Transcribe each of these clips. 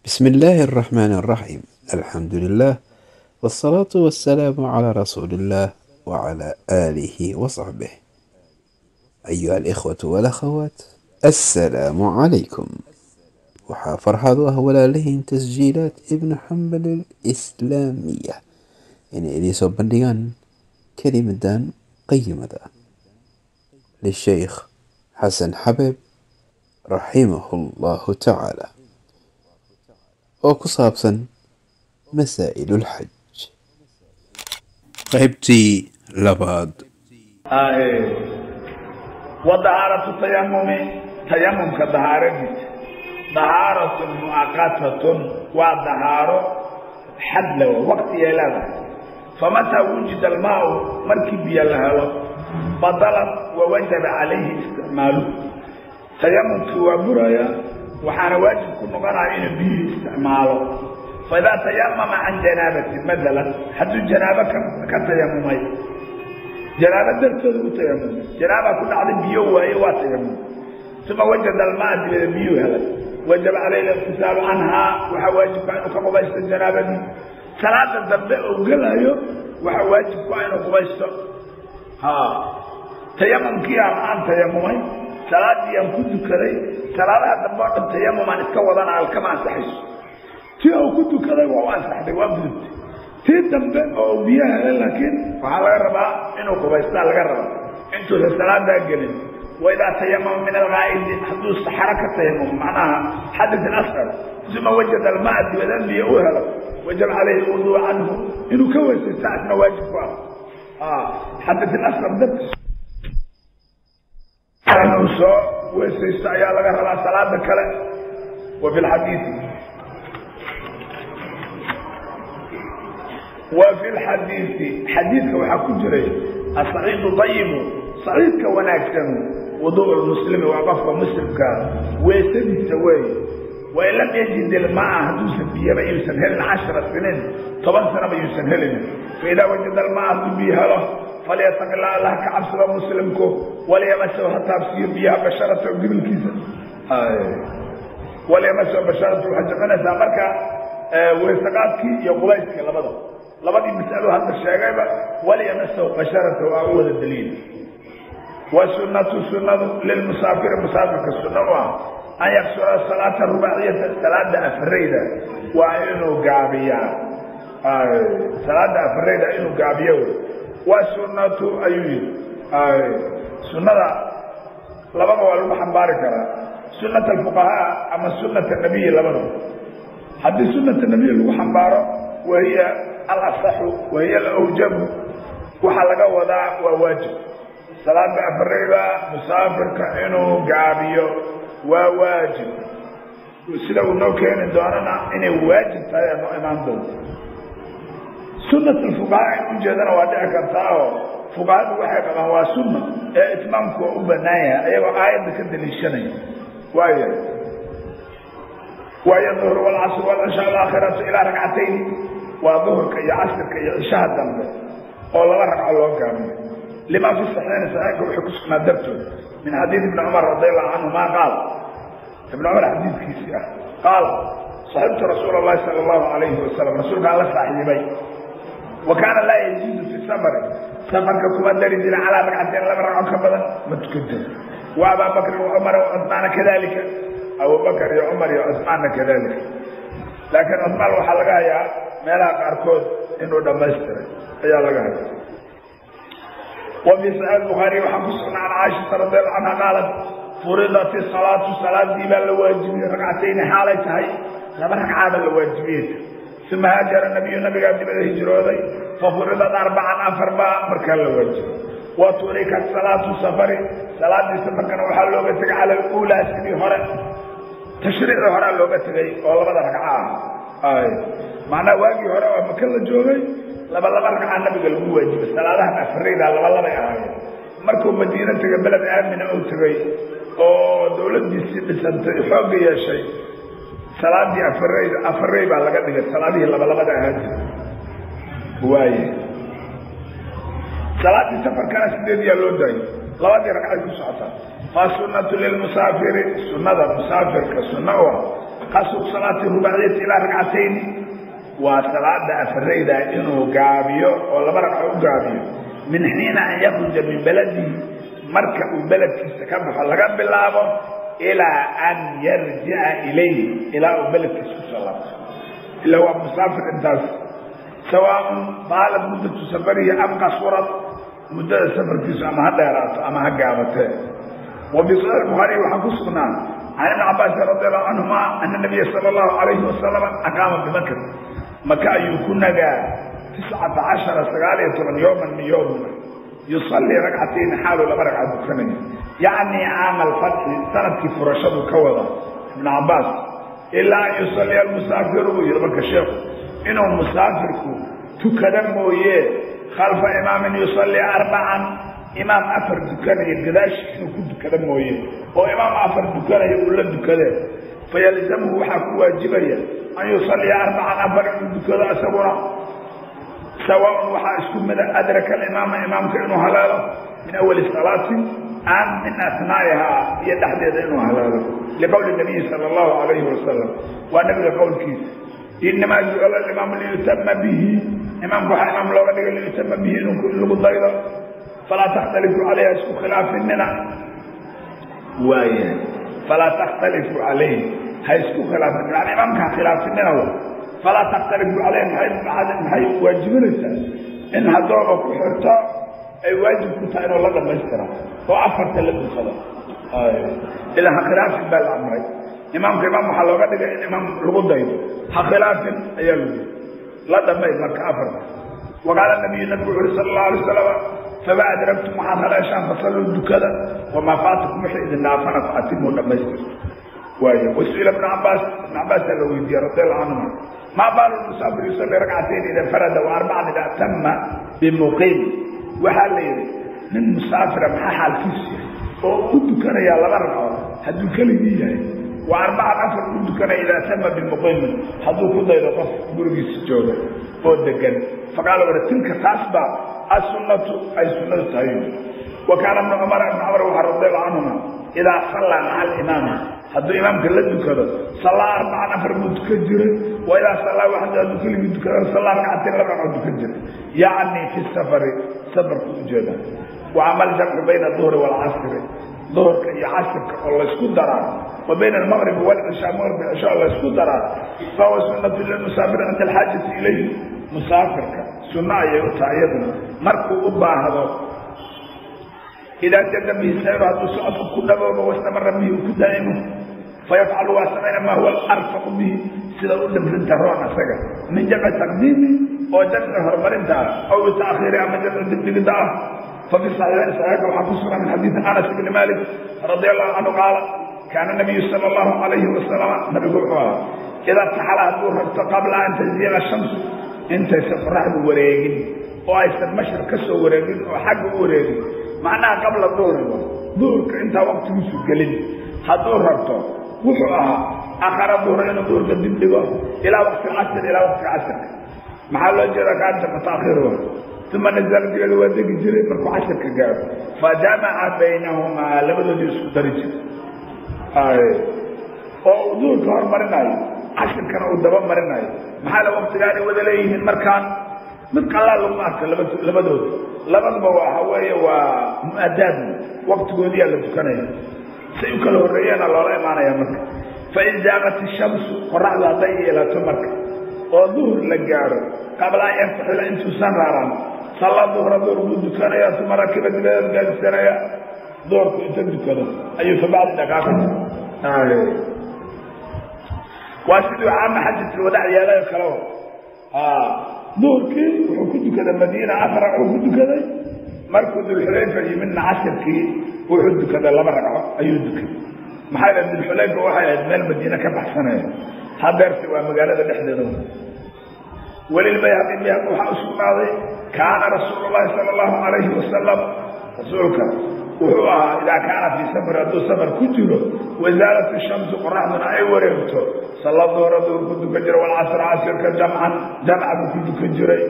بسم الله الرحمن الرحيم. الحمد لله والصلاة والسلام على رسول الله وعلى آله وصحبه. أيها الإخوة والأخوات، السلام عليكم. Waxaa farxad u ah walaalihiin Tasjiilaat Ibnu Xambal Alislaamiya inay idiin soo bandhigaan kelimadan qayimada ah lisheykh Xasan Xabeeb raximahu Allahu tacaala oo ku saabsan masaa'ilulxaj, qaybtii labaad. Wa dahaaratu tayamumi, tayamumka dahaaradiisa, dahaaratun mu'aqatatun, waa dahaaro xad le, waqtigay leedahay. Famataa wujida almaau, markii biyo la helo, badalat wa wajaba calayhi isticmaaluhu, tayamumkii waa buraya, waxaana waajib ku noqonaya inuu biyihii isticmaalo. Faidaa tayamama can janaabatin maalan, hadduu janaabo ka tayamumay, janaabo dartooda u tayamumay, janaabaa ku dhacday, biyo waaye, waa tayamumay, uma wajada almaa, dibada biyuu helay, wajaba calayhi اliktisaalu canhaa, waxaa waajibka inuu ka qubaysto janaabadii. Salaada dambe uu gelayo waxaa waajib ku ah inuu qubaysto. Tayamumkii aan tayamumay, salaadii aan ku dukaday, salaadaha dambe oo dhan tayamumaan iska wadana, kama ansaxayso. Tii uu ku dukaday waa u ansaxday, waa gudubtay. Tii dambe oo uu biyo helay laakiin waxaa laga rabaa inuu qubaystaa laga rabaa intuusan salaadaa gelin. Waidaa tayamama min algaa'idi, hadduu saxaro ka tayamumo, macnaha xadaث asqar, uma wajada almaa, dibadan biyo u helo, wajaba calayhi lwuduu canhu, inuu ka weysaysta isna waajib ku ah xadaث asqar dartiis inuu soo weysaysto ayaa laga rabaa salaada kale. Wa fi lxadiii wa fi lxadiidi, xadiidka waxaa ku jiray asaciidu ayibu, saciidka wanaagsan, wuduء lmuslimi, waa qofka muslimka weysadiisa weeye. Wain lam yajid ilmaa, hadduusan biyaba yuusan helin, 10 siniin, 10 sanaba yuusan helin, faidaa wajada almaa, hadduu biyo helo, falyataqi illah, allah ka cabsado muslimku, walyamasaw, ha taabsiiyo biyaha, basharata, gibilkiisa, walyamasaw basharata. Waxay jamcinaysaa marka weysaqaadkii iyo qubayskii, labada labadii mas'alo hadda sheegayba walyamasaw basharata waa u wada daliil. Wasunatu, sunadu, lilmusaafiri, musaafirka sunna u ah, an yaksura salaata rubaaciyata, salaada afarayda waa inuu gaabiyaa, salaada afarayda inuu gaabiyo wey. Wasunatu ayuu yihi, sunnada labada waa lagu xambaari karaa, sunat alfuqahaa ama sunat nabiyi, labadaba. Haddii sunat nabiy lagu xambaaro, wahiya alasaxu wahiya alawjabu, waxaa laga wadaa waa waajib. Salaada afarayda musaafirka inuu gaabiyo waa waajib, sida uu noo keeni doonana inay waajib tahay aa noo imaan doonto. Sunat alfuqahaa in ujeedana waa dhici kartaa, oo fuqahadu waxay qabaan waa sunna ee itmaamku waa u banaan yahay, ayagoo aayadda ka daliishanaya. Waaya, waayo duhr walcasr walcisha alaakhiratu ilaa ragcatayni, waa duhurka iyo casrka iyo cishaha dambe oo laba ragco loo gaabiyo. Lima fi saxiixayn, saxiixka wuxuu ku sugnaa dartood, min xadiid ibni Cumar radi allahu canhuma qaal, Ibn Cumar xadiidkiisii ah, qaal: saxibtu rasuula allahi sala allahu alayhi wasalam, rasuulkaan la saaxiibay, wa kaana laa yaziidu fi safari, safarka kuma dari jirin, calaa ragcateen, laba ragco ka badan ma tukan jiro. Wa abaa Bakrin wa Cumara wa Cusmaana kadalika, Abubakar iyo Cumar iyo Cusmaanna kadalika. Laakiin Cusmaan waxaa laga hayaa meelaha qaarkood inuu dhammaystiray ayaa laga haya. Wa fii saxiix Bukhaariy waxaa ku sugnaa can Caaishata radi allahu canha qaalat: furidat isalaatu, salaadii baa la waajibiyey, ragcatayni xaalay tahay, laba ragcaaba la waajibiyey. Uma haajara nabiyu, nabigaa dibada hijrooday, fafuridat arbacan, afar baa markaa la waajibiyey. Wa turikat salaatu safari, salaadii safarkana waxaa looga tegay cala aluulaa, sidii hore, tashriicii horea looga tegay oo labada ragca ah. Macnaha waagii hore oo Maka la joogay laba laba ragcaa nabiga lagu waajibay, salaadahan afarayda laba labay ahaayeen. Markuu Madiino tegay, beled aamina uu tegey oo dawladdiisii dhisantay, xoogga yeeshay, salaadii afarayda afaray baa laga dhigay salaadihii labalabada ahaan jiray. Waaye, salaadii safarkana sideediyaa loo daayay, labadii ragcay ku socotaa. Fasunatu lilmusaafiri, sunada musaafirka sunna u ah, Qasru salaati rubaaciyati ilaa ragcatayni, waa salaada afarayda inuu gaabiyo oo laba ragco u gaabiyo, min xiina an yakhruja min beladihi, marka uu beledkiisa ka baxo laga bilaabo, ilaa an yarjica ilayhi, ilaa uu beledkiisa kusoo laabto, ilaa waa musaafir intaas. Sawaaun baalad muddatu safarihi am qasurad, muddada safarkiisu ama ha dheeraato ama ha gaabatee. Wa fii saxiix Bukhaariy waxaa ku sugnaa can Ibni Cabaasin radi allahu canhuma ana nabiya sala allahu calayhi wasalam aqaama bimakr, Maka ayuu ku nagaa, 19, 19 yowman min yowmina, yusallii ragcatayni, xaalu laba ragca dukanaya, yacni caama alfatxi, sanadkii furashadu ka wada Ibnu Cabbaas. Ilaa an yusalliya almusaafiru, buu yihi marka sheekhu, inuu musaafirku tukada mooye, khalfa imaamin yusallii arbacan, imaam afar dukanaya gadaashii inuu ku dukada mooye, oo imaam afar dukanaya uu la dukadee, fayalzamhu waxaa ku waajibaya an yusalliya arbacan, afar inuu dukado isaguna. Sawaaun waxaa isku mida adraka alimaama, imaamka inuu haleelo, min awali salaati am min asnaa'ihaa, iyo dhexdeeda inuu haleelo, liqowli nabiyi sala allahu calayhi wasalam, waa nabiga qowlkiisa, inamaa jucila alimaamu liyutama bihi, imaamka waxaa imaam looga dhigay liyutama bihi, in lagu daydo, falaa takhtalifu calayha, isku khilaafinina. Waayahay, falaa takhtalifu calayhi, ha isku khilaafin, yani imaamka ha khilaafinina. Falaa takhtalifu calayhi maxay waajibinaysaa? In haddooba ku xirto ay waajib ku tahay inuu la dhamaystira oo afarta la dukado, ilaa ha khilaafin baa la amray imaamka. Imaam waxaa looga dhigay in imaam lagu daydo, ha khilaafin ayaa lagu la dhamay marka afarta. Waqaala nabiyu, nabigu wuxu uri sala allahu alay wasalam, famaa adragtum, waxaad haleeshaan, fasalluu, dukada, wamaa faatakum, wixii idin dhaafana, faatimuu, dhamaystir. Waay wasu'ila Ibnu Cabaas, Ibnu Cabaasaa la weydiiyey radi allahu canhuma, maa baalu musaafir yusalli ragcatayn ida farada wa arbacan ida atama bimuqiim? Waxaa la yidhi, nin musaafira maxaa xaalkiisu yahay oo u dukanayaa laba ragco hadduu keligii yahay, wa arbacan, afar u dukanaya, idaa atama bimuqiimin, hadduu ku daydo qof gurigiisa jooga oo degan? Faqaala wara, tilka, taas baa, assunnatu, ay sunnadu tahay. Wa kaana Ibnu Cumar, Ibnu Cumar waxaa radi allahu canhuma, idaa sallaa maca alimaami, hadduu imaamka la dukado, sallaa arbacan, afar buu dukan jiray, wa idaa sallaa waxda, hadduu keligii dukado, sallaa ragcatain, laba ragcoo dukan jiray, yacni fi safari, safarku ujeeda. Wa ama aljamcu bayna aduhri waalcasri, duhurka iyo casirka oo laysku daraa, wa bayna almaqribi waalcishaa, maqribka cisha oo laysku daraa, fahuwa sunnatu lilmusaafir cinda alxaajati ilayhi, musaafirka sunno ayay u tahay iyaduna markuu u baahdo. Idaa jada bihi sayru, hadduu socodku ku dhaboobo, wastamara bihi, uu ku daa'imo, fayafcalu, waa samayna, maa huwa alarfaqu bihi, sida u dhimrinta roon asaga, min jamci taqdiimi, oo jamci horumarinta ah, aw ta'khiiri, ama jamci dibdhigida ah. Fa fi saxiixayn, saxiixka waxaa ku sugan, min xadiidi Anas ibni Malik radia allahu canhu qaala, kaana nabiyu sala allahu calayhi wasalama, nabigu wuxuu ahaa, idaa irtaxala, hadduu rarto, qabla an taziiqa shamsu, intaysan qoraxdu wareegin oo aysan mashriq ka soo wareegin oo xagga u wareegin, macnaha qabla duhri, duhurka intaa waqtigiisu gelin hadduu rarto, wuxuu ahaa akhara duhra, inuu duhurka dibdhigo, ilaa waqti casr, ilaa waqtiga casirka. Maxaa loo jeedaa? Kaa jamcu taakhiir wa. Uma nazala, dibeeda waa degi jiray markuu casirka gaaro, fa jamaca baynahumaa, labadoodii isku dari jiray, oo uu duhurka hormarinayo, casirkana uu daba marinayo. Maxaa la waqtigaanay wada leeyihiin? Markaan mid qallaal laguma arko labadooda, labaduba waxa weeye waa mu'adaad, waqtigoodiyaa la tukanaya, say u kala horreeyeena loola imaanaya. Marka fain zaaqat ishamsu, qoraxdu hadday yeelato marka oo duhur la gaaro, qabla an yartaxila, intuusan raaraan, salla duhra, duhur buu dukanaya, uma rakiba, dibadeed gaadisanaya, duhurku inta dukado ayuu kabacdi dhaqaaqaya. Waa siduu caama xajatulwadaac yeelayo kaleba. Duhurkii wuxuu ku dukaday Madiina afar ragcuu ku dukaday, markuu Dulxulayfa yimidna casirkii wuxuu dukaday laba ragco ayuu dukaday. Maxaa yeele Dulxulayfa waxay ahayd meel Madiine ka baxsanaya, hadeerse waa magaalada dhexdeeda. Walilbayhaqi, bayhaqi waxaa u sugnaaday, kaana rasuulu llahi sala allahu calayhi wasalam, rasuulka wuxuu ahaa, idaa kaana fii safar, hadduu safar ku jiro, wasaalat ishamsu, qoraxduna ay wareegto, salla duhra, duhur ku dukan jiray, walcasra, casirka, jamcan, jamca buu ku dukan jiray.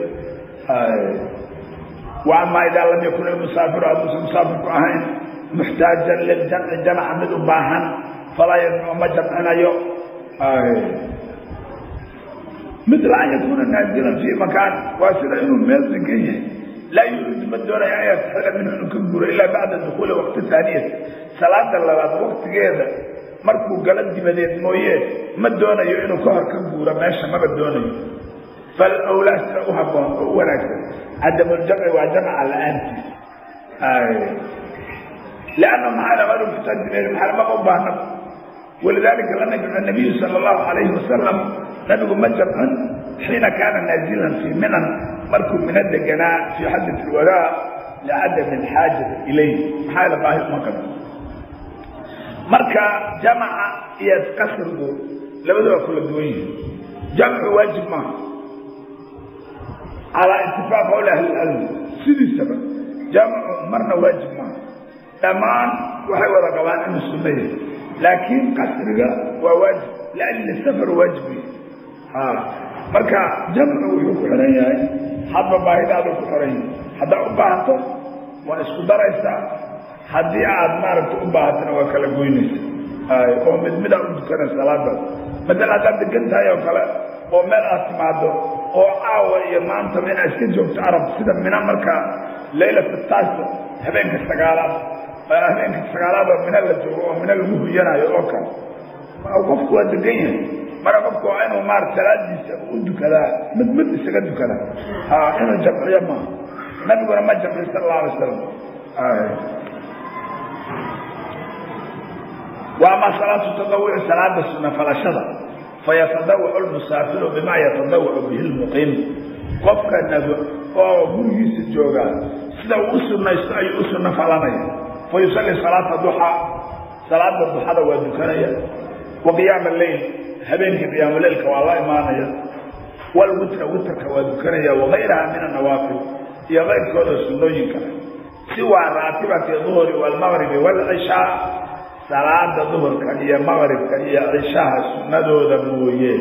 Wa amaa idaa lam yakun ilmusaafiru, hadduusan musaafirku ahayn, muxtaajan liljamci, jamca mid u baahan, falaa yajmacu, ma jamcinayo. Mila an yakuuna naazilan fii makaan, waa sida inuu meel degan yahay. Laa yuriidu, ma doonaya, an yartaxila minhu, inuu ka guuro, ilaa bacda dukuuli waqti haaniyati, salaada labaad waqtigeeda markuu galo dibadeed mooye, ma doonayo inuu ka hor ka guuro meesha, maba doonayo. Falawlaa, sida u haboon oo u wanaagsan, cadamuljamci, waa jamca la-aantiisa. Lianna maxaa ayru muxtaajin, maxaa maba u baahna. Walidaalika lam yajmac nabiyu sala allahu calayhi wasalam, nabigu ma jamcin, xiina kaana naazilan fii minan, markuu mina deganaa, fii xajat alwadaa, licadami alxaajati ilayh, maxaa yaele baahi uma qabo. Marka jamaca iyo qasrigu labadu waa kula duwan yihiin. Jamcu waajib maaha calaa itifaaq qowl ahli lcilmi. Sidiisaba jamcu marna waajib maaha, dhammaan waxay wada qabaan inuu sunno yahay, laakiin qasriga waa waajib liajli safar waajib yahay. Marka jamcu wuxuu ku xiran yahay hadba baahidaaduu ku xiran yahay. Haddaa u baahato waa isku daraysaa, haddii aad maaragta u baahatana waa kala goynaysa oo mid midaa u dukanay salaadaas. Madala haddaad degan tahay oo kale oo meel aad timaado oo caawa iyo maantaba inaad iska joogto arab, sida mina markaa laylat taasa, habeenka sagaalaad, habeenka sagaalaad oo mina la joogo oo mina lagu huyanayo oo kale, qofku waa degan yahay. Marka qofku waa inuu maarata salaadiisa u dukadaa mid mid isaga dukadaa, inuu jamciyo maaha. Nabiguna ma jamciyo sala allahu alay wasalam. Wa ama salaatu tadawuci, salaada suna falashada, fayatadawacu lmusaafiru bimaa yatadawacu bihi lmuqiim. Qofka nago oo gurigiisa joogaa sida uu u sunaysto ayuu u sunno falanaya. Fa yusalli salaata duxaa, salaada duxada waa dukanaya, wa qiyaama leyl, habeenkii qiyaamuleylka waa la imaanaya, walwitra, witrka waa dukanaya, wagayraha min anawaafil, iyo kayrkooda sunnooyinka, siwaa raatibati duhri waalmagribi waalcishaa, salaada duhurka iyo maqribka iyo cishaha sunnadooda mooye.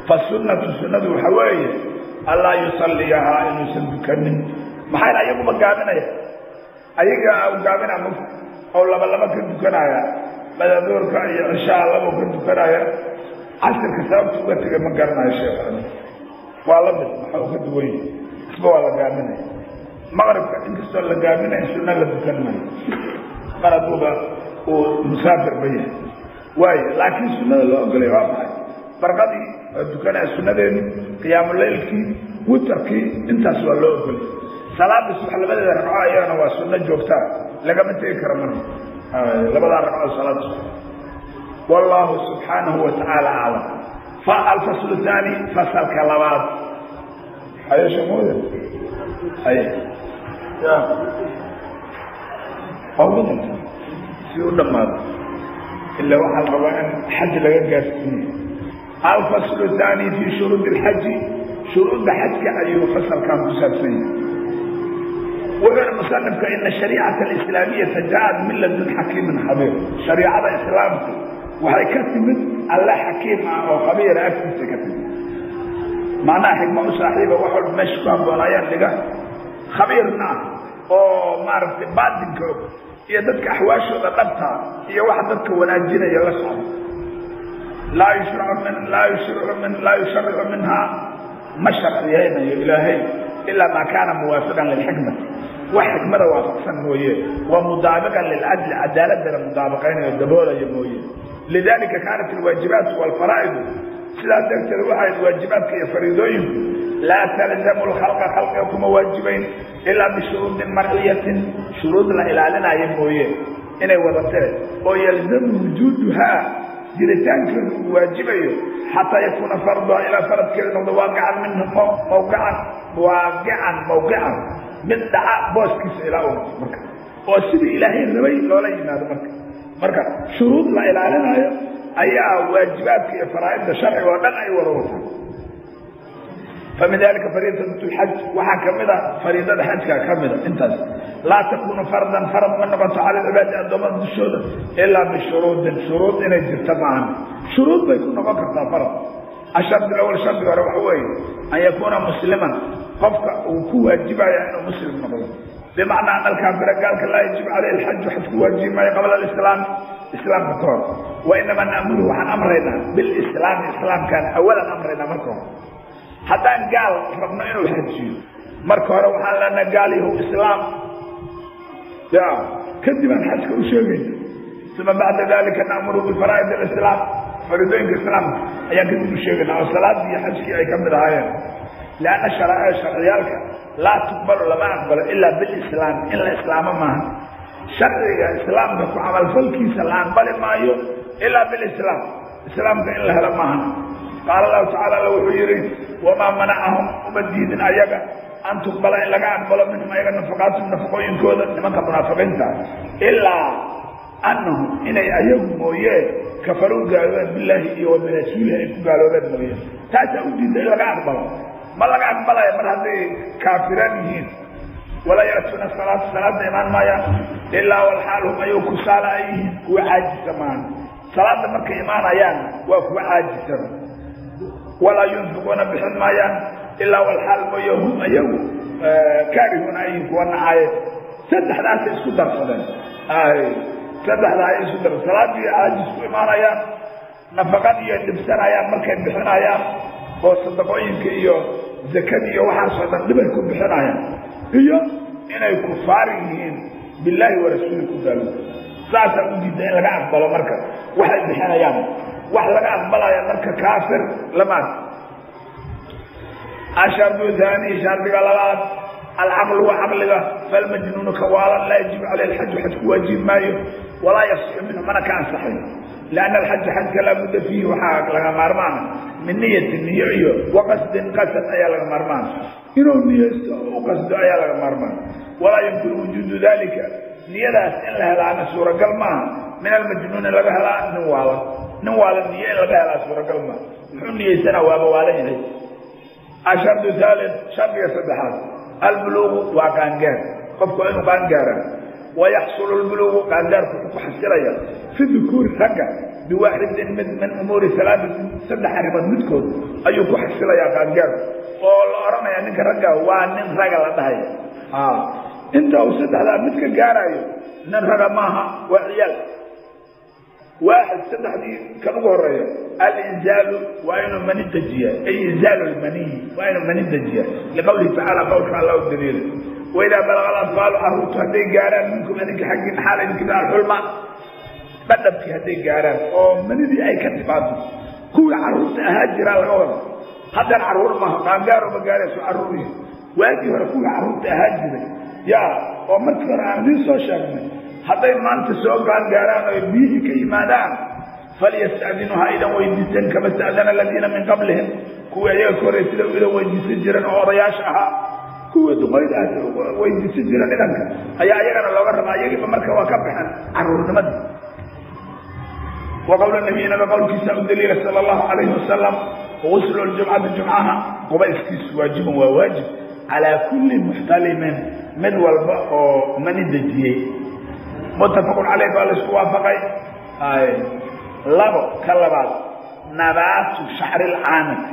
Fasunnatu, sunnadu waxa weeye, allaa yusalliyahaa, inuusan dukanin. Maxayna ayaguba gaabinaya, ayaga u gaabina mug oo laba laba ka dukanaya, mada duhurka iyo cishaha labo ka dukanaya. Casirka sababta uga tegay ma garanayo sheekh, waa la mid, maxaa uka duwan yahay? Isba waa la gaabinaya. Maqribka inkastoo la gaabinaya, sunna la dukan maayo mar hadduuba uu musaafir ba yahay waayo. Laakiin sunnada loo ogolay waa maxay? Barqadii waa dukanaya sunnadeedii, qiyaamuleylkii, witarkii, intaas waa loo ogolay. Salaada subax labadeeda ragco ayagana waa sunno joogtaa, lagama tegi karo marka labadaa ragco salaada subax. Wallaahu subxaanahu wa tacaala aclam. Alfaslu thaani, fasalka labaad. Haye sheekh, haye ya waa wadanta si u dhammaado, ila waxaa la rabaa in xaj laga gaarsiiyo. Alfaslu thaani fi shuruudi alxaji, shuruudda xajka ayuu fasalkan ku saabsan yahay. Wuxuu musanifka ina shariicata alislaamiyata jaaat min ladun xakiimin khabiir. Shariicada islaamku waxay ka timid alle xakiim ah oo khabiira agtiisa ka timid, macnaha xikma u saaxiiba, wax walba meesha ku haboonaayaan dhiga, khabiirna ah oo maaragtay baatinka og iyo dadka axwaashooda dhabta iyo waxa dadka wanaajinaya la socda. Laa yushracu min laa yushricu min laa yusharicu minhaa, ma sharciyeynayo ilaahay, ilaa maa kaana muwaafiqan lilxikmati, wax xikmada waafaqsan mooye, wa mudaabiqan lilcadli, cadaaladana mudaabaqaynayo daboolaya mooye. Lidalika kaanat alwaajibaatu waalfaraa'idu, sidaas darteed waxay waajibaadka iyo fariidooyinku laa talzamu lkhalqa, khalqiga kuma waajibayn, ilaa bishuruudin marciyatin, shuruud la ilaalinayo mooye inay wadatee, oo yalzamu wujuuduhaa, jiritaankeedu uu waajibayo, xataa yakuuna farduha, ilaa faradkeedu noqdo waaqican minhu mawqican, waaqican mawqican, mid dhaca booskiisa ilaa uu noqdo, marka oo sidii ilaahay rabay loola yimaado. Marka shuruud la ilaalinayo ayaa waajibaadka iyo faraa'idda sharciga oo dhan ay wada wataan. Famin dalika fariidat lxaj, waxaa kamida fariidada xajka kamida intaas. Laa takunu fardan, farad ma noqoto, cala alcibaadi, addoommada dushooda, ilaa bishuruudin, shuruud inay jirta maahan. Shuruud bay ku noqon kartaa farad. Ashard alawal, shardiga hore waxa weeye an yakuuna musliman, qofka uu ku waajibaya inuu muslim noqdo, bimacnaa ana alkaafira, gaalka, laa yajibu caleyhi alxaju, xaj ku waajibi maayo, qabla alislaam, Islaamka ka hor. Wa inamaa na'muruhu, waxaan amraynaa bilislaami, islaamkaan awalan amraynaa marka hore. Haddaan gaal rabno inuu xajiyo, marka hore waxaan leenaha gaal yahow islaam, ya kadib aan xajka u sheegayna. Uma bacda dalika na'muru bifaraa'id alislaam, fariidooyinka islaamka ayaan kadib u sheegayna, oo salaadii iyo xajkii ay ka mid ahaayeen. Lianna sharaa'ic, sharciyaalka, laa tuqbalu, lama aqbalo, ilaa bilislaam, in la islaamo maaha. Sharciga islaamka ku camalfalkiisa la aqbali maayo ilaa bilislaam, islaamka in la helo maaha. Qaala Allahu tacala, alla wuxuu yidhi: wamaa manacahum, uma diidin ayaga, an tuqbala, in laga aqbalo, minhum ayaga, nafaqaatum, nafaqooyinkooda, nimanka munaafiqiinta, ilaa annahum, inay ayagu mooyee, kafaruu, gaaloobeen, bilaahi iyo wa birasuulihi ay ku gaaloobeen mooye. Taasaa u diidda in laga aqbalo. Ma laga aqbalaya mar hadday kaafiraan yihiin. Walaa ya'tuuna salaata, salaadda imaan maayaan, ilaa walxaal hum ayagu kusaala ay yihiin, kuwa caajisa maahan. Salaadda markay imaanayaan waa kuwa caajisaba. Walaa yunfiquuna, bixin maayaan, ilaa walxaal mooye hum ayagu kaarihuuna ay yihiin, kuwa nacaaye. Saddexdaasay isku darsadeen, saddexdaa ay isku darsadeen: salaadii caajis ku imaanayaan, nafaqadiiyo dhibsanayaan markay bixinayaan, oo sadaqooyinka iyo zakadii iyo waxaasoo dhan dhibay ku bixinayaan, iyo inay kufaar yihiin, bilaahi wa rasuuli ku gaalooba. Saasaa u diidda in laga aqbalo marka waxay bixinayaan. Wax laga aqbalaya marka kaafir lama arko. Ashardu haani, shardiga labaad, alcaqlu, waa caqliga. Falmajnuunu, ka waalan, laa yajibu caleyh alxaju, xaj ku waajib maayo, walaa yasixu minhu, mana ka ansaxayo. Lianna alxaja, xajka, laa budda fiihi, waxaa laga maarmaana, min niyatin, niyo, iyo waqasdin, qasad ayaa laga maarmaana. Inuu niyeysto oo u qasdo ayaa laga maarmaana. Walaa yumkinu wujuudu dalika, niyadaas in la helaana suuragal maaha, min almajnuuni laga helaa nin waalan. Nin waalan niyo in laga helaa suuragal maaha. Muxuu niyeysanaa? Waaba waalan yahay. Ashardu haalid, shardiga saddexaad, albuluuqu, waa qaangaar. Qofku waa inuu qaangaaraa. Wayaxsulu lbuluuqu, qaangaarku wuxuu ku xasilaya, fi dukuuri, ragga, biwaaxidin mid, min umuuri alaatin, saddex arrimood midkood ayuu ku xasilayaa qaangaarku, oo la odhanaya ninka ragga waa nin raga la dhahaya. Inta uu saddexdaa mid ka gaarayo nin raga maaha, waa ciyaal. Waaxid, saddexdii kan ugu horeeya, alinzaalu, waa inuu mani dejiya, ay inzaalu lmaniyi, waa inuu mani dejiya. Liqawlihi tacaala, qowlka Allah u daliila: waidaa balaga alatfaalu, carruurtu hadday gaaraan, minkum, idinka xaggiin, xaal idinka, alxulma, dhadhabkii hadday gaaraan oo manidii ay ka timaado. Kuwii carruurta ahaa jiraa laga wada. Haddaan carruur maaha, qaangaaro ma gaarayso carruurihi. Waagii hore kuwii carruurta ahaa jiray yaa, oo markii hore aan idiin soo sheegnay, hadday maanta soo qaangaaraan oo biyihii ka yimaadaan, falyasta'dinuu, ha idan weydiisteen, kama sta'dana aladiina min qablihim, kuwii ayaga ka horey sida idan weydiisan jiren oo odayaasha ahaa, kuwii duqaydaas weydiisan jiren idanka ayaa iyagana looga rabaa. Iyagiiba marka waa ka baxeen carruurnimadii. Wa qowla nabiy, nabiga qowlkiisa u daliila, sala allahu calayhi wasalam: guslu ljumcati, jumcaha qubayskiisu, waajibun, waa waajib, calaa kulli muxtalimin, mid walba oo mani dejiyey. Muttafaqun caleyh, baa laisku waafaqay. Labo, ka labaad, nabaatu shacri lcaanati,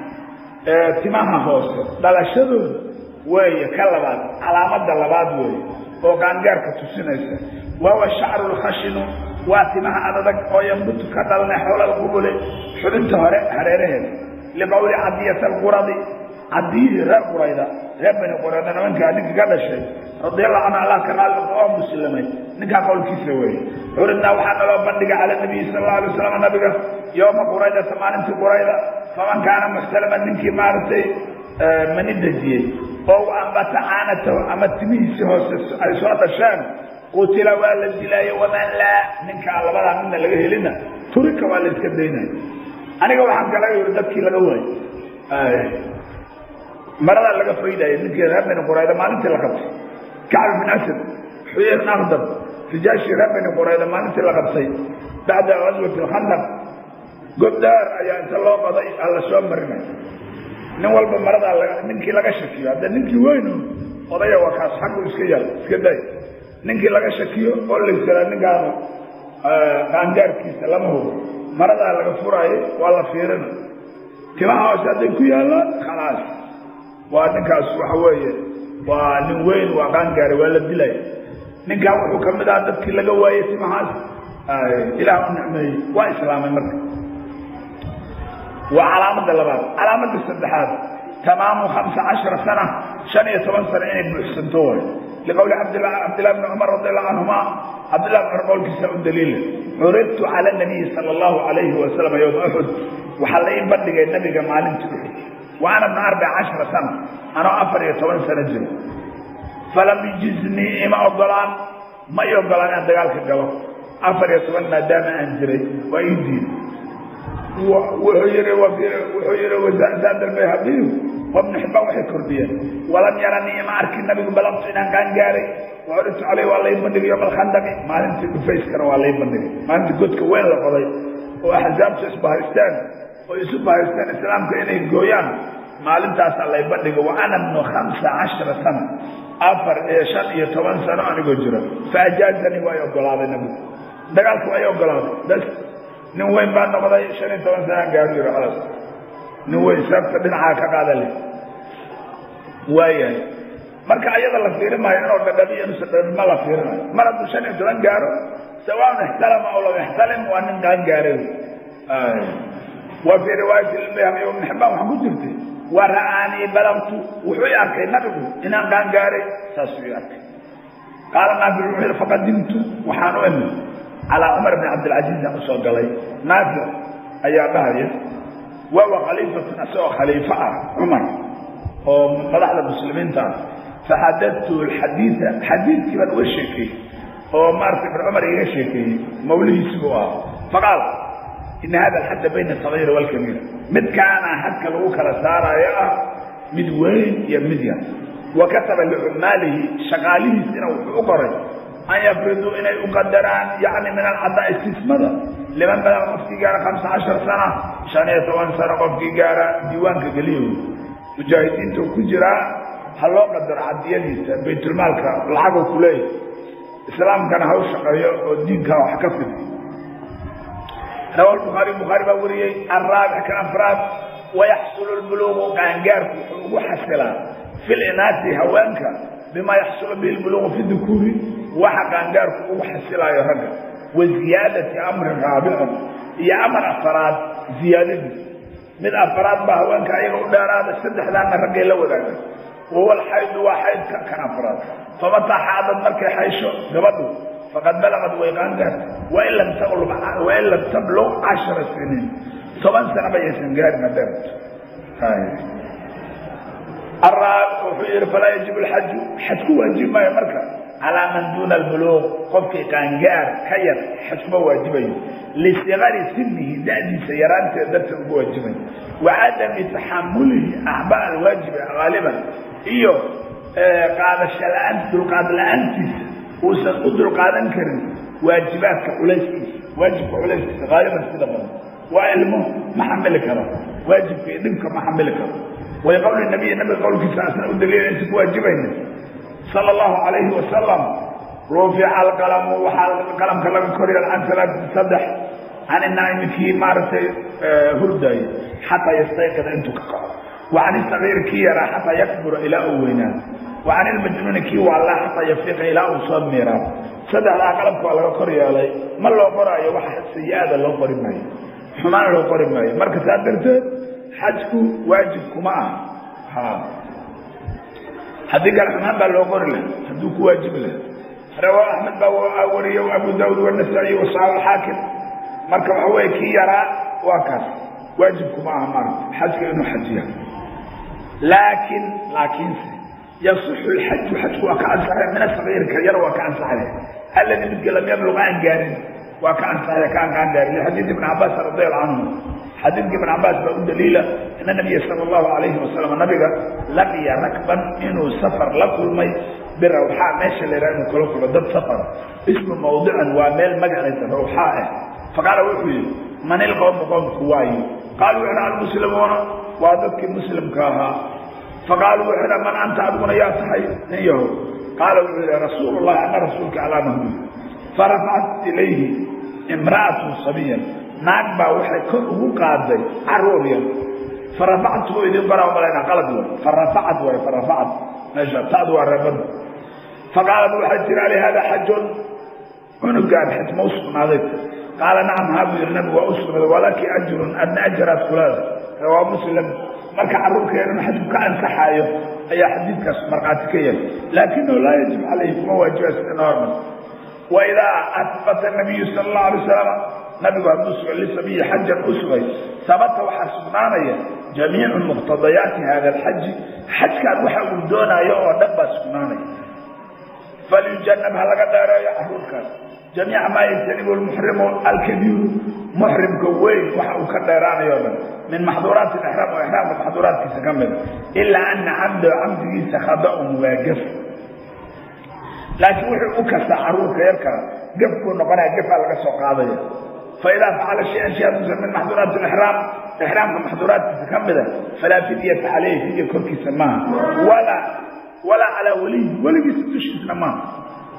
timaha hoose dhalashadooda weeye. Ka labaad, calaamada labaad weeye oo qaangaarka tusinaysa. Wahuwa shacru lkhashinu, waa timaha adadag oo yambutu, ka dhalnay, xowla alqubuli, xubinta hore hareeraheeda. Liqowli cadiyata alquradi, cadiyihii reer Qurayda, reer Bani Qurayda, nimankaa ninka ka dhashay, radiallahu canhu, Allah ka raali oo muslimay, ninkaa qowlkiisa weeye: curidnaa, waxaa naloo bandhigay, cala nabiyi sala allahu alay wasalam, nabiga, yowma Quraydata, maalintii Qurayda. Faman kaana muxtalaman, ninkii maaragtay mani dejiyey, oo ambata caanatahu, ama timihiisii hoose ay soo dhasheen, qutila, waa la dilaayo. Waman laa, ninka aan labadaa midna laga helina, turika, waa la iska daynaya. Aniga waxaan kala yiri dadkii laga waayey maradaa laga faydaya, ninkii reer Bani Qurayda maalintii la qabtay, Kacb bin Asad, Xuyay bin Akhdab, rijaashii reer Bani Qurayda maalintii la qabtay bacda gaswati alkhandaq, goddaar ayaa inta loo qoday alla soo marinay nin walba maradaa ninkii laga shakiyo. Hadda ninkii weyn odaya waa kaas, xaggu iska yaal, iska day. Ninkii laga shakiyo oo laysaraa ninkaanu qaangaarkiisa lama hubo, maradaa laga furaayo, waa la fiirina. Timaha hoose hadday ku yaallaan, khalaas, waa ninkaas, waxa weeye waa nin weyn, waa qaangaaray, waa la dilaya. Ninkan wuxuu ka mid ahaa dadkii laga waayey timahaas. Ilaah u nicmeeyey, waa islaamay. Marka waa calaamada labaad. Calaamada saddexaad, tamaamu 15 sana, 15 sano inay buuxsanto waay. Liqowli Cabdillahi bni Cumar radi allahu canhuma, Cabdillah bn Cumar qowlkiisa u daliila: curidtu cala nabiyi sala allahu alayhi wasalam yowma Uxud, waxaa la ii bandhigay nabiga maalintii Uxud, wa ana bna 14 sana, anoo 14 sano jiro. Falam yujiznii, ima ogolaan, ma i ogolaan inaan dagaalka galo 14 maadaama aan jiray, waa ii diiday. Wuxuu yihi zaad albayhaqiyu wabnu Xibbaan, waxay kordhiyeen: walam yaranii, ima arkin nabigu, balaqtu, inaan qaan gaaray. Wacuridtu caleyh, waa lay bandhigay, yowma alkhandaqi, maalintii dhufayskana waa lay bandhigay, maalintii godka weyn la qoday oo axsaabtu isbahaysteen oo isu bahaysteen islaamka inay gooyaan, maalintaasaa lay bandhigay. Wa ana bnu 15 sana, 15 sano anigoo jira. Fa ajaazanii, waa i ogolaaday nabigu dagaalka, waa i ogolaaday. Bas, nin weyn baa noqday, 15 sanaan gaaru yiri, khalaas, nin weyn seefta dhinacaa ka qaada leh waayahay. Marka ayada la fiiri maayo inuu dhadhamiyo inuusan dhadhamin, ma la fiirinayo. Mar hadduu 15 gaaro, sawaan ixtalama aw lam yaxtalim, waa nin qaan gaaray. Wa fii riwaayati lbayhaqi ibn Xibbaan waxaa ku jirtay: wa ra'aanii balagtu, wuxuu i arkay nabigu inaan qaan gaaray, saasuu i arkay. Qaala Naafic wuxuu yihi: faqadimtu, waxaan u imid calaa Cumar bn Cabdilcasiiz aan usoo galay. Naafic ayaa dhahaya: wawa khaliifatun, asagoo khaliifo ah Cumar oo madaxda muslimiinta ah. Faxadadtu alxadiida, xadiidkii baan uga sheekeeyey oo maarata ibn Cumar iga sheekeeyey, mawlihiisi buu ahaa. Faqaal: ina hada alxadda bayna asagiiri waalkabiir, midkaana xadka lagu kala saaraayo ah mid weyn iyo mid yar. Wa kataba licumaalihi, shaqaalihiisina wuxuu u qoray, an yafriduu, inay u qadaraan, yani min alcadaa'i, sismada, liman balaga, qofkii gaara, 15 sana, 15 sano qofkii gaara diiwaanka geliyo, mujaahidiinta ku jiraa, ha loo qadaro cadiyadiisa baytulmaalka, lacagoo ku leeyahy, islaamkana ha u shaqeeyo oo diinka wax ka fidiyo. Rawa Bukhaari, Bukhaari baa wariyey. Alraabic, kan afraad: wayaxsulu lbuluuqu, qaangaarku wuxuu ugu xasilaa, fi linaasi, haweenka, bima yaxsulu bihi lbuluuqu fi dukuuri, waxa qaangaarku ugu xasilaayo ragga, wa ziyaadati amrin raabicun, iyo amar afaraad ziyaadadiis. Mid afaraad baa haweenka ayaga u dheeraada, saddexdaana raggay la wadaaga. Wahuwa alxaydu, waa xaydka kan afraad. Famataa xaadad, markay xaysho gabadhu, faqad balagad, way qaangaarta, wain lam tablug 10 siniin, 10 sana ba yaysan gaarin hadeerto. Wuxuu yihi: falaa yajib alxaju, xaj ku waajib maayo marka, calaa man duuna albuluuq, qofkii qaangaar ka yar xaj kuma waajibayo, lisigari sinihi, da'diisa yaraanteed darteed ugu waajibayo, wa cadami taxamulihi acbaa alwaajibi haaliban, iyo qaadasho la-aan, dulqaad la-aantiisa uusan u dulqaadan karin waajibaadka culayskiisa, waajibka culayskiisa, haaliban, sida badan. Waa ilmo, ma xamili karo waajibka iyo dhibka, ma xamili karo. Way qowli nabiy, nabiga qowlkiisa asna u daliila inta ku waajibayna, sala allahu calayhi wasalam: rufica alqalamu, waxaa qalamka laga korya, can alaati, saddex, can inaa'imi, kii maaragtay hurdaayey, xataa yastayqida, intuu ka kaco, wa can isagiiri, kii yaraa, xataa yakbura, ilaa uu weynaado, wa can ilmajnuuni, kii waallaa, xataa yafiiqa, ilaa uu soo miiraado. Saddexdaa qalamka waa laga kor yeelay, ma loo qoraayo waxa sayi-ada, loo qori maayo xumaan, loo qori maayo. Marka saa darteed xajku waajib kuma aha. Haddii kale xumaan baa loo qori laha hadduu ku waajibi laha. Rawaa Axmed baa wariye, Abu Daawud wanasaa-i wasaxaab alxaakim. Marka waxa weeye kii yaraa waa kaas, waajib kuma aha maarata xajka inuu xajiya. Laakin, laakiinse, yasixu lxaju, xajku waa ka ansaxaya, min asagiir, ka yar waa ka ansaxaya, alladii, midka, lam yabluq, aan gaarin, waa ka ansaxaya kaan kaan gaarin. Lixadiid ibn Cabaas radi allahu canhu, xadiidka ibn Cabaas baa u daliila, ana nabiya sala allahu alayhi wasalam, nabiga, laqiya rakban, inuu safar la kulmay, birawxaa, meesha la yidhaha inuu kala kulmo dad safara. Ismu mawdicin, waa meel magaceeda rawxaa ah. Faqaala, wuxuu yidhi: man ilqowmu, qowmku waayo? Qaalu, wuxuu yidhi: almuslimuuna, waa dadkii muslimka ahaa. Faqaaluu, wuxuu yidhi: man anta, adiguna yaa tahay nin yahow? Qaala, wuxuu yidhi: rasuulu llahi, ana rasuulka alaanahu. Farafacat ilayhi imra'atun sabiyan, naag baa waxay kor ugu qaaday caruur yar. Farafactu idin qoraa malayna, qalad way, farafacat way, farafacat meesha ta'du waa reebada. Faqaalat, waxay tiri: ali hada xajun? Cunugaan xaj ma u sugnaaday? Qaala nacam, haa buu yihi nabigu, waa u sugnaaday. Walaki ajrun, adna ajaraad kulaada. Rawaa Muslim. Marka carruurka inuu xajku ka ansaxaayo ayaa xadiidkaas markhaati ka yahay, laakinahu laa yajib calayhi, kuma waajiba sida normal. Waidaa ahbata nabiyu sala allahu alay wasalam, nabigu hadduu sugay lisabiyi xajan u sugay, sabata waxaa sugnaanaya jamiicu muqtadayaati hada alxaji, xajkan waxa uu doonaayo oo dhan baa sugnaanaya. Falyujanab, ha laga dheereeyo carruurkaas, jamiica maa yajtanibu lmuxrimu alkabiiru, muxrimka weyn waxa uu ka dheeraanayo o dhan, min maxduuraati alixraam, oo ixraamka maxduuraadkiisa ka mida, ilaa ana camdahu, camdigiisa, khada'un, waa gaf. Laakiin wuxuu u kastaa carruurka yarkaa gaf buu noqonaya, gafaa laga soo qaadaya. Faidaa facala shay-an, shay haduusan min maxduuraati alixraam, ixraamka maxduuraadkiisa ka mida, falaa fidyata caleyhi, fidya korkiisa maaha, walaa calaa weliyi, weligiisa dushiisna maaha.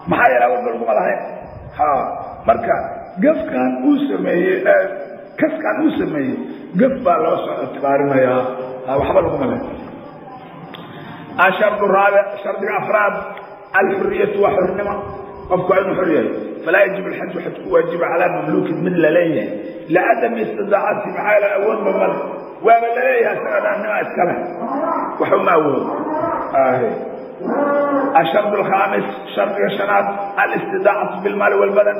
Maxaa yeele awalba laguma lahayn. Ha, marka gafkan uu sameeyey, kaskan uu sameeyey, gaf baa loo soo ictibaarinayaa, waxba laguma lahayn. Ashardu raabic, shardiga afraad, alxuriyatu, waa xornimo. Qofku waa inuu xor yahay. Falaa yajib alxaju, xaj ku waajiba calaa mamluukin, mid laleeyahay, licadami istidaacati, maxaa yeele awoodba male, waaba laleeyahay isaga dhaannima iskale, waxuma awoodo. Ashard alkhaamis, shardiga shanaad, alistidaacatu bilmaali walbadan,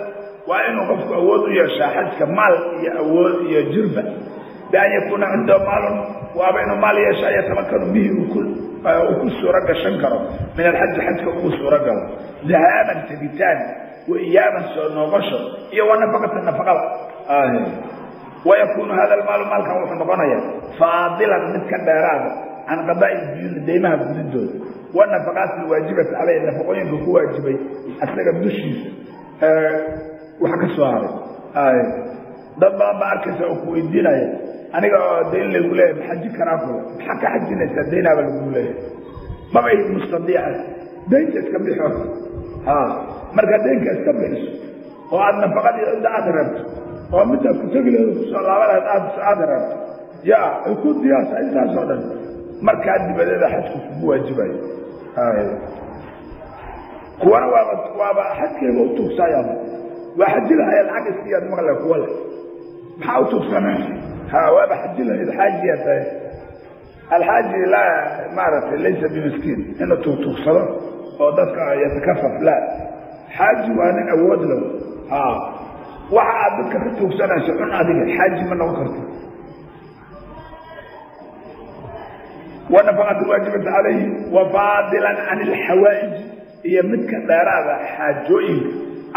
waa inuu qofku awood u yeeshaa xajka, maal iyo awood iyo jirba. Bian yakuuna cindahu maalun, waaba inuu maal yeeshaa, yatamakanu bihi, uu ku suuro gashan karo, min alxaji, xajka ugu suuro galo, dahaaban, tegitaan, wa iyaaban, soo noqosho, iyo wa nafaqata, nafaqada. Wayakuunu hada almaalu, maalkan wuxuu noqonayaa, faadilan, mid ka dheeraada, can qadaa'i duyuuni, deymaha gudidooda, wanafaqaati alwaajibati caleyh, nafaqooyinka ku waajibay asaga dushiisa wax ka soo haray. Dad badan baa arkaysa oo ku weydiinaya, aniga oo dayn laygu leeyahay ma xaji karaa? Kule maxaa ka xajinaysaa? Daynaaba lagugu leeyahay, maba mustadiica. Daynta iska bixi horta. Ha, markaa daynka iska bixiso oo aad nafaqadii cidda aad reebto oo midaad ku tegi lahayd kusoo laaban lahayd aad reebto, ya ay ku diyaarsa intaasoo dhan, markaa dibadeeda xajku kugu waajibayo. Kuwana waaba xajkayba u tuugsaayaan, waa xaji lahaya, lacag iskiyaad maqle. Kuwa le maxaa u tuugsanay? Ha, waaba xaji lahayd, xaajiyaa tahay. Alxaaji laa, maaragtay, laysa bimiskiin inuu tuugtuugsado oo dadka yatakafaf. La, xaaji waa nin awood low. Ha, waxa aad dadka ka tuugsanayso cun adiga, xaaji ma noqon karto. Wanafaqat waajibata calayhi, wa faadilan can alxawaa'ij, iyo midka dheeraada xaajooyinka,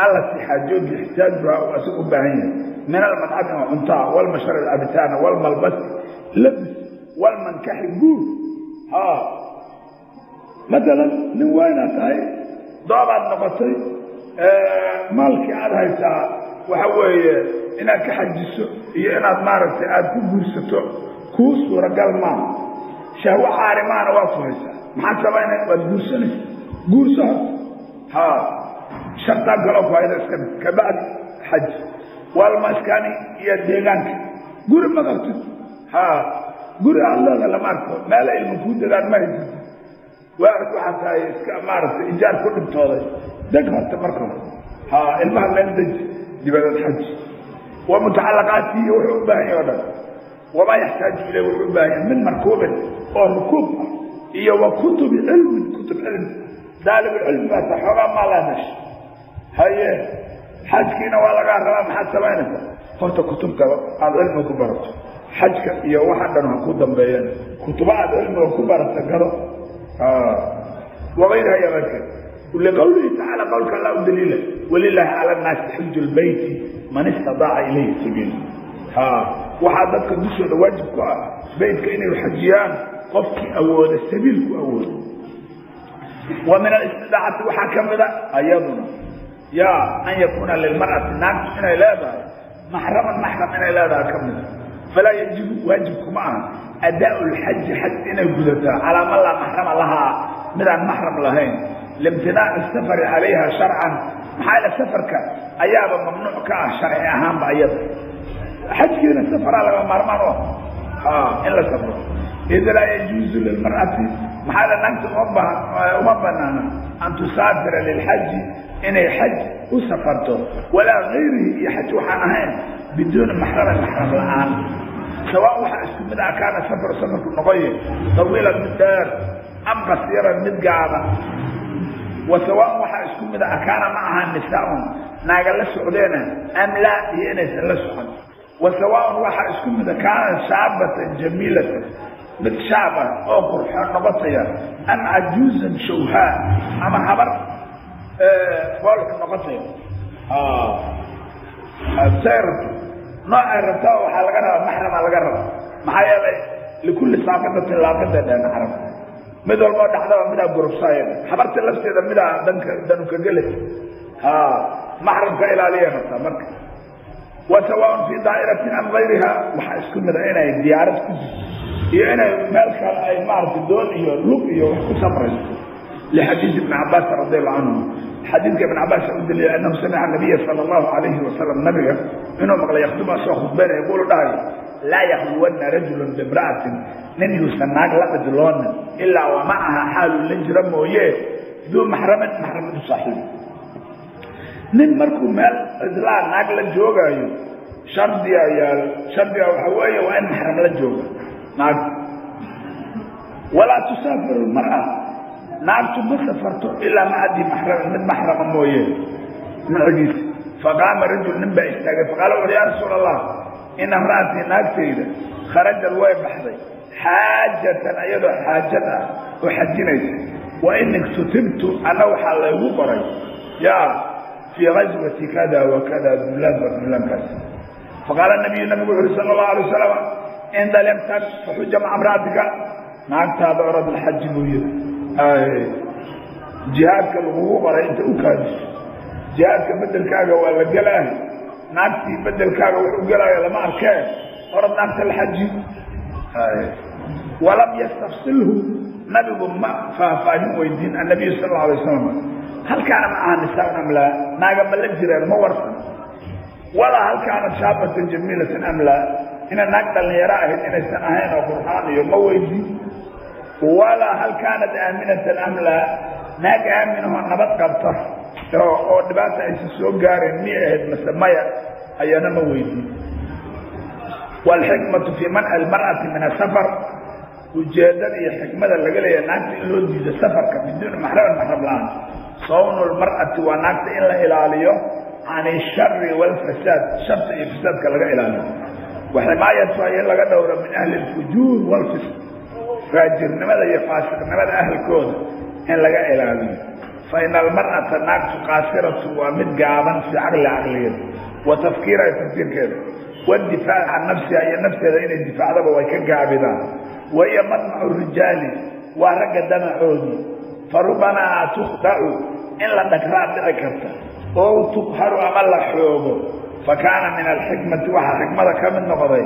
allati xaajooyinka ixtaajuha, uu asaga u baahan yahay, min almadcami, oo cuntaa, walmashrabi, cabitaana, walmalbasi, labis, walmankaxi, guur. Ha, maalan nin weynaad tahay, doobaad noqotay, maalkii aad haysaa waxa weeye inaad ka xajiso iyo inaad maaragtay aada ku guursato kuu suuragal maaha. Shahwo caarimaana waa ku haysaa, maxaad samaynay? Waad guursanaysa, guurso horta. Ha, shartaan kaloo ku hayda iska mid, kabacdi xaj. Walmaskani, iyo deegaanka, guri ma qabtid. Ha, guri aad leeda lama arko, meela ilma kuu degaan ma haysatid, waaxid waxaa tahay iska maaragtay ijaar ku dhibtooday. Deg horta marka hore, ha, ilmaha meel deji, dibadeed xaj. Wa mutacalaqaatihi, wuxuu u baahan yahay o dhan, wamaa yaxtaaju ileyh, wuxuu u baahan yahay, min markuubin, oo rukuub ah, iyo wa kutubi cilmin, kutub cilmi. Daalibulcilmi baa ta xoogaa maalaa hesha, haye, xajkiina waa lagaa rabaa, maxaad samaynaysaa? Horta kutubta aada cilmiga ku barato, xajka iyo waxa dhan ha ku dambeeyeen, kutuba aad cilmiga ku barata gado. Wagayriha, iyo keyrkeed. Liqawlihi tacaala, qowlka alla u daliila, walilaahi cala nnaasi xiju lbeyti man istadaaca ilayhi sabiila. Ha, waxaa dadka dushooda waajib ku ah beytka inay xajiyaan qofkii awooda, sabiilku awooda. Wa min alistidaacati waxaa ka mida ayaduna ya an yakuuna lilmar'ati, naagtu inay leedahay, maxraman, maxram inay leedahay ka mida. Falaa yajibu, waajib kuma aha, adaau lxaji, xaj inay gudataa, calaa man laa maxrama lahaa, midaan maxram lahayn, liimtinaaci safari calayha sharcan. Maxaa yaele safarka ayaaba mamnuuc ka ah sharci ahaanba ayada, xajkiina safaraa laga maarmaan u ah in la safro. Id laa yajuuzu lilmar'ati, maxaa yaele naagta uma banaana, an tusaafira lilxaji, inay xaj u safarto walaa gayrihi iyo xaj waxaan ahayn biduuni maxramin maxram la'aan sawaa waxaa isku mid ah kaana safaru safarku noqoye tawiilan mid dheer am qasiiran mid gaaban wa sawaan waxaa isku mid ah kaana ma ahaa nisaaun naaga la socdeena am laa iyo inaysan la socon wa sawaan waxaa isku mid ah kaana shaabatan jamiilatan mid shaab ah oo qurxoon noqotaya am cajuuzan shawhaa ama habar foolka noqotaya say rabto noocay rabtaa waxaa laga rabaa maxramaa laga rabaa maxaa yeelay likulli saaqidatin laaqida dheh maxram mid walboo dhacdaba midaa gurubsaaya habarta lafteeda midaa danka danuka gelaysa maxramka ilaaliyay rabtaa marka wa sawaaun fii daa'iratin am gayriha waxaa isku mid a inay diyaarad ku jirto iyo inay meel kale ay maaragtay doon iyo lug iyo wax ku safrayso lixadiisi ibni cabbaas radi allahu canhu xadiidka ibn cabbaas u daliila annahu samica nabiya sala allahu calayhi wasalam nabiga inuu maqlay yakhdubu asoo khudbaynaya yaquulu dhahayo laa yakhluwanna rajulun biimra'atin nin yuusan naag la cidloonin ilaa wa macaha xaaluu la jira mooye duu maxramin maxramad u saaxiibi nin markuu meel cidlaa naag la joogaayo shardigaa yaal shardigaa waxaa weeye waa in maxram la jooga naag walaa tusaafiru lmar'a naagtu ma safarto ilaa maca dii maxramin mid maxrama mooye macigiisa faqaama rajul nin baa istaagay faqaala wuxuuhi yaa rasuula allah ina imra'atii naagtayda kharajad way baxday xaajatan iyadoo xaajad ah oo xajinaysa wa in iktutibtu anna waxaa laygu qoray yaa fii gaswati kada wa kada duulaan ba duulaankaas faqaala nabiyu nabigu wuxu uhi sala allahu alay wasalam indaliqtan faxuja maca imra'atika naagtaada orad alxaji buu yidhi jihaadka lagugu qoray inta u kaadiso jihaadka bedelkaaga waa la gelaayo naagtii bedelkaaga wax u gelaayo lama arkee orad naagta la xaji walam yastafsilhu nabigu ma faahfaahin weydiin annabiyu sal alla alay wasalam hal kaana macaha nisaaun am laa naaga ma la jireen ma warsan walaa hal kaanat shaabatan jamiilatan am laa ina naag dhallinyaro ahayd inaysan ahayn oo qurxaan iyo ma weydiin walaa hal kaanat aaminatan am laa naag aaminahoo nabad qabta oo dhibaata aysan soo gaareen miyay ahayd mase maya ayana ma weydiin waalxikmatu fii manci almar'ati min asafar ujeeddada iyo xikmada laga leeyahay naagta in loo diido safarka biduuni maxramin maxram la'aan sawnu lmar'ati waa naagta in la ilaaliyo can ishari waalfasaad sharta iyo fasaadka laga ilaaliyo wa ximaayatuha in laga dhowro min ahli alfujuur waalfisq faajirnimada iyo faasiqnimada ahalkooda in laga ilaaliyo fa ina almar'ata naagtu qaasiratu waa mid gaaban fii caqli caqligeeda wa tafkiiraha tafkiirkeeda waddifaaci can nafsiha iyo nafteeda inay difaacdaba way ka gaabidaan wa hiya madmacu rijaali waa ragga damacoodii fa rubamaa tukhdacu in la dhagraa dhici karta ow tuqharu ama la xoogo fa kaana min alxikmati waxaa xikmada ka mid noqday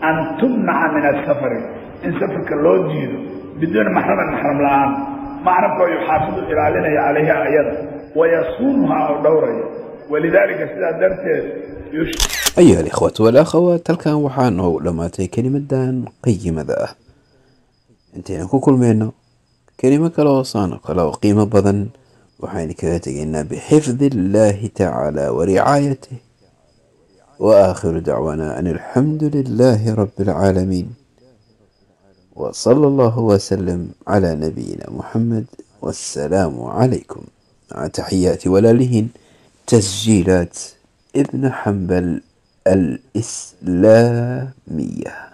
an tumnaca min asafari in safarka loo diido biduuni maxramin maxram la'aan maxramka oo yuxaafidu ilaalinaya calayha ayada wayasuunuha oo dhowraya walidaalika sidaa darteed أيها الإخوة والأخوات halkan waxaa noogu dhammaatay kelimadan qayimada ah intaynu ku kulmayno kelimo kale oo saan oo kale oo qiimo badan waxaynu kaga tegaynaa بحفظ الله تعالى ورعايته وآخر دعوانا أن الحمد لله رب العالمين وصلى الله وسلم على نبينا محمد والسلام عليكم مع تحيات ولالهن تسجيلات ابن حنبل الإسلامية.